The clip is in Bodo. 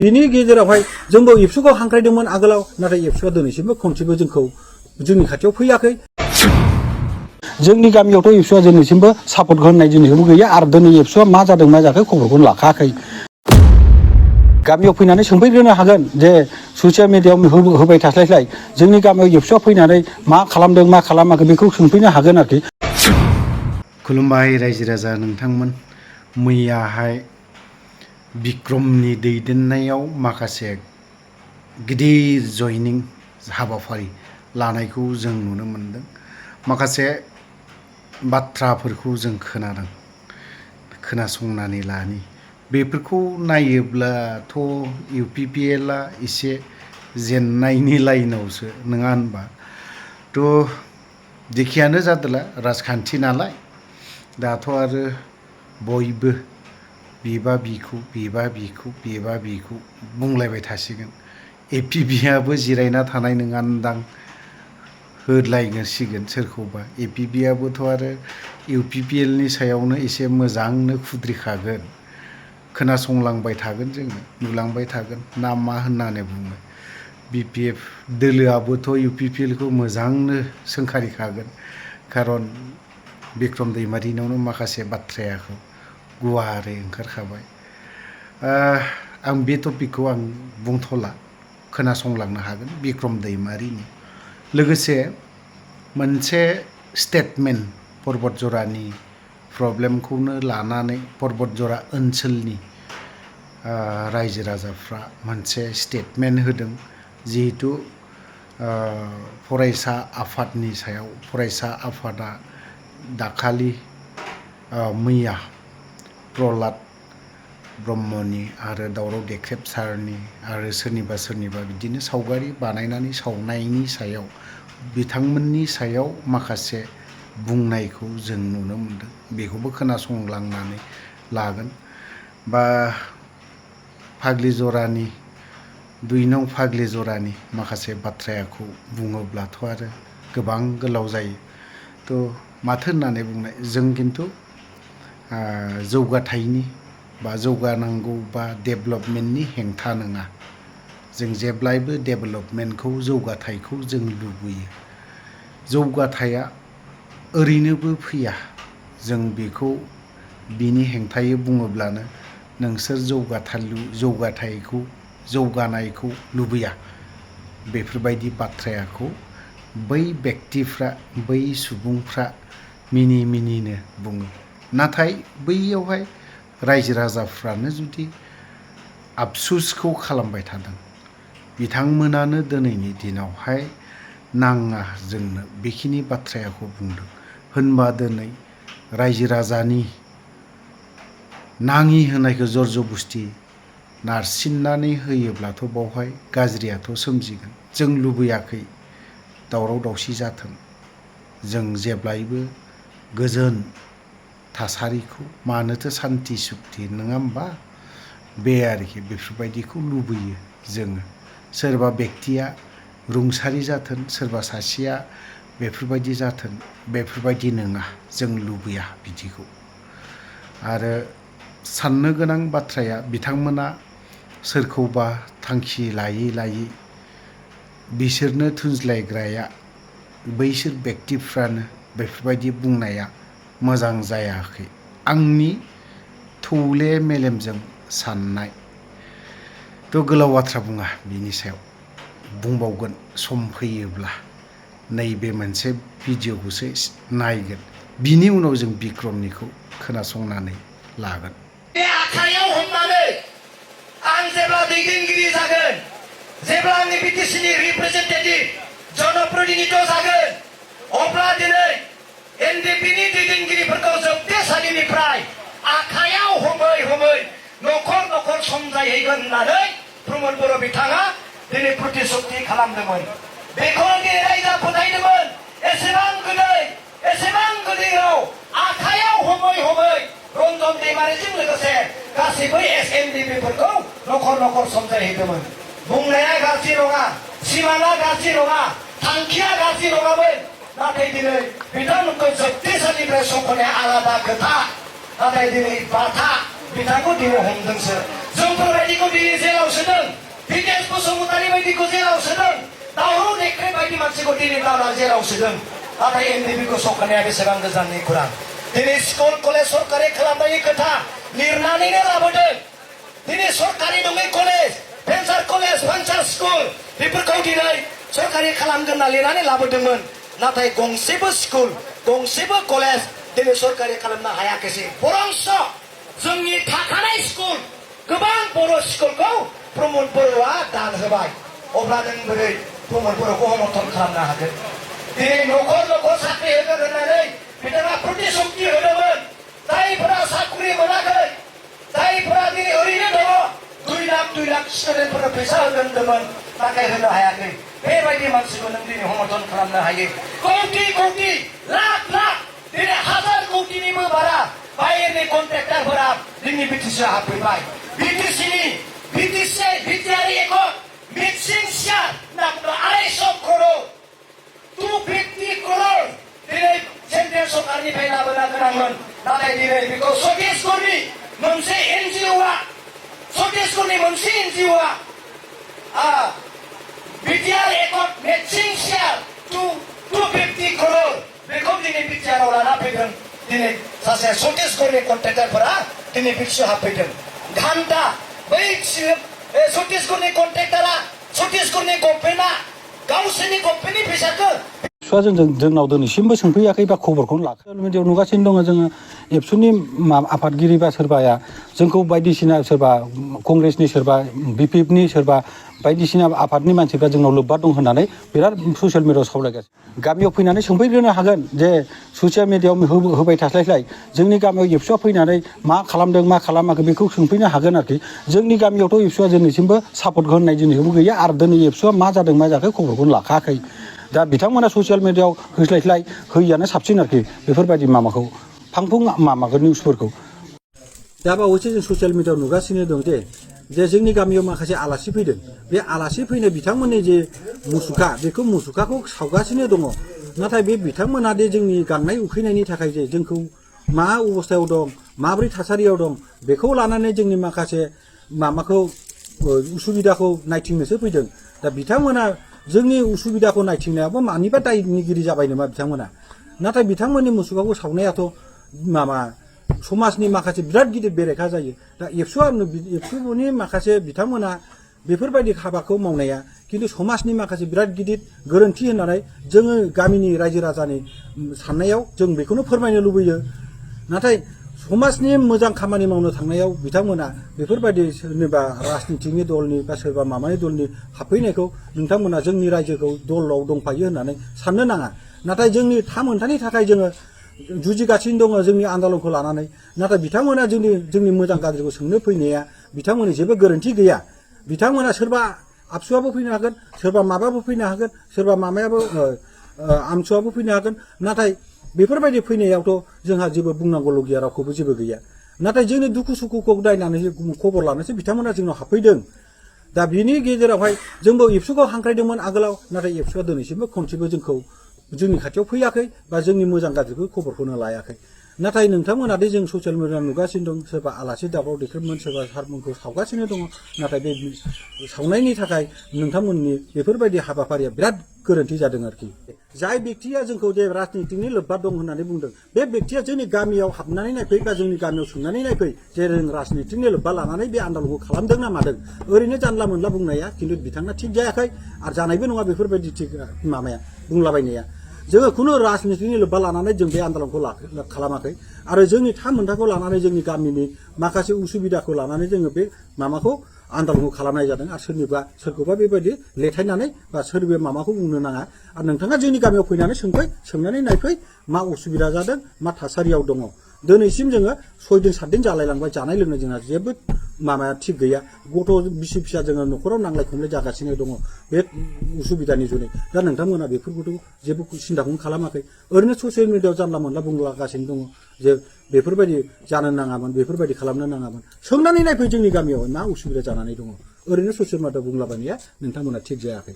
बिनि गेजेरावहाय जोंबो एबसुखौ हांख्रायदोंमोन आगोलाव नाथाय एबसुआ दिनैसिमबो खनसेबो जोंखौ जोंनि खाथियाव फैयाखै जोंनि गामियावथ' एबसुआ दिनैसिमबो सापर्ट होनाय दिनैसिमबो गैया आरो दिनै एबसुआ मा जादों मा जायाखै खबरखौनो लाखायाखै गामियाव फैनानै सोंफैग्रोनो हागोन जे ससियेल मिडियायाव होबाय थास्लायस्लाय जोंनि गामियाव एबसुआ फैनानै मा खालामदों मा खालामाखै बेखौ सोंफैनो हागोन आरोखि। खुलुमबाय रायजो राजा नोंथांमोन मैयाहाय बिक्रमनि दैदेननायाव माखासे गिदिर जयनिं हाबाफारि लानायखौ जों नुनो मोनदों। माखासे बाथ्राफोरखौ जों खोनासंनानै लानि बेफोरखौ नायोब्लाथ' UPPLआ एसे जेननायनि लाइनावसो नङा होनबा थ' जेखियानो जादोला राजखान्थि नालाय दाथ' आरो बयबो बिबा बिखौ बुंलायबाय थासिगोन APBआबो जिरायना थानाय नङानदां होलायसिगोन सोरखौबा APBआबोथ' आरो UPPLनि सायावनो एसे मोजांनो खुद्रिखागोन खोनासंलांबाय थागोन जोङो नुलांबाय थागोन ना मा होननानै बुङो BPF दोलोआबोथ' UPPLखौ मोजांनो सोंखारिखागोन खारन बिक्रम दैमारिनावनो माखासे बाथ्राखौ गुवारै ओंखारखाबाय। आं बे टपिकखौ आं बुंथ'ला खोनासंलांनो हागोन बिक्रम दैमारिनि लोगोसे मोनसे स्टेटमेन्ट पर्बतजरानि प्रब्लेमखौनो लानानै पर्बतजरा ओनसोलनि रायजो राजाफ्रा मोनसे स्टेटमेन्ट होदों जिहेथु फरायसा आफादनि सायाव फरायसा आफादा दाखालि मैया प्रहलाद ब्रह्मनि आरो दावराव देख्रेब सारनि आरो सोरनिबा बिदिनो सावगारि बानायनानै सावनायनि सायाव बिथांमोननि सायाव माखासे बुंनायखौ जों नुनो मोनदों बेखौबो खोनासंलांनानै लागोन बा फाग्लि जरानि 2 नं फाग्लि जरानि माखासे बाथ्राखौ बुङोब्लाथ' आरो गोबां गोलाव जायो थ' माथो होननानै बुंनाय जों खिन्थु जौगाथायनि बा जौगानांगौ बा डेभेलपमेन्टनि हेंथा नङा जों जेब्लायबो डेभेलपमेन्टखौ जौगाथायखौ जों लुबैयो जौगाथाया ओरैनोबो फैया जों बेखौ बिनि हेंथायै बुङोब्लानो नोंसोर जौगाथायखौ जौगानायखौ लुबैया बेफोरबायदि बाथ्राखौ बै बेक्तिफ्रा बै सुबुंफ्रा मिनिनो बुङो नाथाय बैयावहाय रायजो राजाफ्रानो जुदि आफसुसखौ खालामबाय थादों बिथांमोनानो दिनैनि दिनावहाय नाङा जोंनो बेखिनि बाथ्राखौ बुंदों होनबा दिनै रायजो राजानि नाङि होनायखौ जरजबस्थि नारसिननानै होयोब्लाथ' बावहाय गाज्रियाथ' सोमजिगोन जों लुबैयाखै दावराव दावसि जाथों जों जेब्लायबो गोजोन थासारिखौ मानोथो सान्ति सुक्ति नङा होमबा बे आरोखि बेफोरबायदिखौ लुबैयो जोङो सोरबा बेक्तिया रुंसारि जाथों सोरबा सासेया बेफोरबायदि जाथों बेफोरबायदि नङा जों लुबैया बिदिखौ आरो साननो गोनां बाथ्राया बिथांमोना सोरखौबा थांखि लायै बिसोरनो थुनज्लायग्राया बैसोर बेक्तिफ्रानो बेफोरबायदि बुंनाया मोजां जायाखै आंनि थौले मेलेमजों साननाय थ' गोलाव बाथ्रा बुङा बिनि सायाव बुंबावगोन सम फैयोब्ला नैबे मोनसे भिडिअखौसो नायगोन बिनि उनाव जों बिक्रमनिखौ खोनासंनानै लागोन। बे आखायाव हमनानै आं जेब्ला दैदेनगिरि जागोन जेब्ला आंनि बिटिसिनि रिप्रेजेन्टेटिभ जनप्रतिनिधि जागोन अब्ला दिनै NDPनि दैदेनगिरिफोरखौ जोबथेसालिनिफ्राय आखायाव हमै न'खर समजायहैगोन होननानै प्रमद बर' बिथाङा दिनै प्रतिश्रुति खालामदोंमोन बेखौ दिनै रायजोआ फोथायदोंमोन एसेबां गोदैयाव आखायाव हमै रन्जन दैमारिजों लोगोसे गासैबो SNDPफोरखौ न'खर समजायहैदोंमोन बुंनाया गाज्रि नङा सिमाना गाज्रि नङा थांखिया गाज्रि नङामोन नाथाय दिनै बिथांमोनखौ जोबथेसालिनिफ्राय सख'नाया आलादा खोथा नाथाय दिनै बाथा बिथांखौ दिनै हमदोंसो जों जोंफोरबायदिखौ दिनै जेलाव सोदों बिदेश बसुमतारी बायदिखौ जेलाव सोदों दावराव देख्रे बायदि मानसिखौ दिनै दावरा जेलाव सोदों नाथाय एनडिपिखौ सरखारनिया बेसेबां गोजाननि खौरां दिनै स्कुल कलेज सरकारि खालामनायनि खोथा लिरनानैनो लाबोदों दिनै सरकारि नङै कलेज भेन्सार कलेज भेन्सार स्कुल बेफोरखौ दिनै सरकारि खालामगोन होनना लिरनानै लाबोदोंमोन नाथाय गंसेबो स्कुल गंसेबो कलेज दिनै सरकारि खालामनो हायाखैसै बरंस जोंनि थाखानाय स्कुल गोबां बर' स्कुलखौ प्रमद बर'आ दान होबाय अब्ला जों बोरै प्रमद बर'खौ समर्थन खालामनो हागोन दिनै न'खर न'खर साख्रि होगोन होननानै बिथाङा प्रतिश्रुति होदोंमोन जायफोरा साख्रि मोनाखै जायफोरा दिनै ओरैनो दङ 2 लाख स्टुडेन्टफोरनो फैसा होगोन होनदोंमोन नाथाय होनो हायाखै बेबायदि मानसिखौ नों दिनै समर्थन खालामनो हायो कौटि कौटि लाख लाख दिनै हाजार कौटिनिबो बारा बाहेरनि कन्ट्रेक्टारफोरा जोंनि बिटिसिआव हाबफैबाय बिटिआर एकट मिक्सिं सियार होनना बुङो 250 करोड़ 250 करोड़ दिनै सेन्ट्रेल सरकारनिफ्राय लाबोनो गोनांमोन नाथाय दिनै बेखौ छत्तीसगढ़नि मोनसे एनजिअआ छत्तीसगढ़नि मोनसे एनजिअआ बिटिआर एकट मिक्सिं सियार 250 करोड़ बेखौ दिनै बिटिआरआव लाना फैदों दिनै सासे छत्तीसगढ़नि कन्ट्रेक्टारफोरा दिनै बिटिसिआव हाबफैदों घन्टा बै छत्तीसगढ़नि कन्ट्रेक्टारा छत्तीसगढ़नि गभर्नमेन्टआ गावसोरनि गभर्नमेन्टनि फैसाखौ जोंनाव दिनैसिमबो सोंफैयाखै बा खबरखौनो लाखै ससियेल मिडियायाव नुगासिनो दङ जोङो एबसुनि आफादगिरि बा सोरबाया जोंखौ बायदिसिना सोरबा कंग्रेसनि सोरबा बिपिएफनि सोरबा बायदिसिना आफादनि मानसिफ्रा जोंनाव लोब्बा दं होननानै बिराद ससियेल मिडियायाव सावरायगासिनो गामियाव फैनानै सोंफैग्रोनो हागोन जे ससियेल मिडियायाव होबाय थास्लायस्लाय जोंनि गामियाव एबसुआ फैनानै मा खालामदों मा खालामाखै बेखौ सोंफैनो हागोन आरोखि जोंनि गामियावथ' एबसुआ दिनैसिमबो सापर्ट होनाय जिनिसबो गैया आरो दिनै एबसुआ मा जादों मा जायाखै खबरखौनो लाखायाखै दा बिथांमोना ससियेल मिडियायाव होस्लायस्लाय होयियानो साबसिन आरोखि बेफोरबायदि माबाखौ फांफुं माबाखौ निउसफोरखौ दा बावैसो जों ससियेल मिडियायाव नुगासिनो दं जे जोंनि गामियाव माखासे आलासि फैदों बे आलासि फैनाय बिथांमोननि जे बेखौ मुसुखाखौ सावगासिनो दङ नाथाय बे बिथांमोना दे जोंनि गांनाय उखैनायनि थाखाय जे जोंखौ मा अबस्थायाव दं माब्रै थासारियाव दं बेखौ लानानै जोंनि माखासे माबाखौ उसुबिदाखौ नायथिंनोसो फैदों दा बिथांमोना जोंनि उसुबिदाखौ नायथिंनायाबो मानिबा दायनिगिरि जाबाय नामा बिथांमोना नाथाय बिथांमोननि मुसुखाखौ सावनायाथ' माबा समाजनि माखासे बिराद गिदिर बेरेखा जायो दा एबसुनि माखासे बिथांमोना बेफोरबायदि हाबाखौ मावनाया खिन्थु समाजनि माखासे बिराद गिदिर गोरोन्थि होननानै जोङो गामिनि रायजो राजानि साननायाव जों बेखौनो फोरमायनो लुबैयो नाथाय समाजनि मोजां खामानि मावनो थांनायाव बिथांमोना बेफोरबायदि सोरनिबा राजनितिकनि दलनि बा सोरबा माबानि दलनि हाबफैनायखौ नोंथांमोना जोंनि रायजोखौ दलाव दंफायो होननानै साननो नाङा नाथाय जोंनि मोनथानि थाखाय जोङो जुजिगासिनो दङ जोंनि आन्दलनखौ लानानै नाथाय बिथांमोना जोंनि मोजां गाज्रिखौ सोंनो फैनाया बिथांमोननि जेबो गोरोन्थि गैया बिथांमोना सोरबा आबसुआबो फैनो हागोन सोरबा माबाबो फैनो हागोन सोरबा माबायाबो आमसुआबो फैनो हागोन नाथाय बेफोरबायदि फैनायावथ' जोंहा जेबो बुंनांगौल' गैया रावखौबो जेबो गैया नाथाय जोंनि दुखु सुखुखौ नायनानै खबर लानोसो बिथांमोना जोंनाव हाबफैदों दा बिनि गेजेरावहाय जोंबो एबसुखौ हांख्रायदोंमोन आगोलाव नाथाय एबसुआ दिनैसिमबो खनसेबो जोंनि खाथियाव फैयाखै बा जोंनि मोजां गाज्रिखौ खबरखौनो लायाखै नाथाय नोंथांमोना दि जों ससियेल मिडियायाव नुगासिनो दं सोरबा आलासि दावराव देख्रेबमोन सोरबा सारमोनखौ सावगासिनो दङ नाथाय बे सावनायनि थाखाय नोंथांमोननि बेफोरबायदि हाबाफारिया बिराद गोरोन्थि जादों आरोखि जाय बेक्तिया जोंखौ जे राजनितिकनि लोब्बा दं होननानै बुंदों बे बेक्तिया जोंनि गामियाव हाबनानै नायफै बा जोंनि गामियाव सोंनानै नायफै जे जों राजनितिकनि लोब्बा लानानै बे आन्दलनखौ खालामदों ना मादों ओरैनो जानला मोनला बुंनाया खिन्थु बिथांना थिग जायाखै आरो जानायबो नङा बेफोरबायदि थिग माबाया बुंलाबायनाया जोङो खुनु राजनितिकनि लोब्बा लानानै जों बे आन्दलनखौ खालामाखै आरो जोंनि मोनथाखौ लानानै जोंनि गामिनि माखासे उसुबिदाखौ लानानै जोङो बे माबाखौ आन्दलनखौ खालामनाय जादों आरो सोरखौबा बेबायदि लेथायनानै बा सोरबा माबाखौ बुंनो नाङा आरो नोंथाङा जोंनि गामियाव फैनानै सोंनानै नायफै मा उसुबिदा जादों मा थासारियाव दङ दिनैसिम जोङो 6 दिन 7 दिन जालायलांबाय जानाय लोंनाय जोंहा जेबो माबाया थिग गैया गथ' बिसि फिसा जोङो न'खराव नांलाय खमलाय जागासिनो दङ बे उसुबिदानि जुनै दा नोंथांमोना बेफोरखौथ' जेबो सिन्ताखौनो खालामाखै ओरैनो ससियेल मिडियायाव जानला मोनला बुंलागासिनो दङ जे बेफोरबायदि जानो नाङामोन बेफोरबायदि खालामनो नाङामोन सोंनानै नायफै जोंनि गामियाव मा उसुबिदा जानानै दङ ओरैनो ससियेल मिडियायाव बुंलाबायनाया नोंथांमोना थिग जायाखै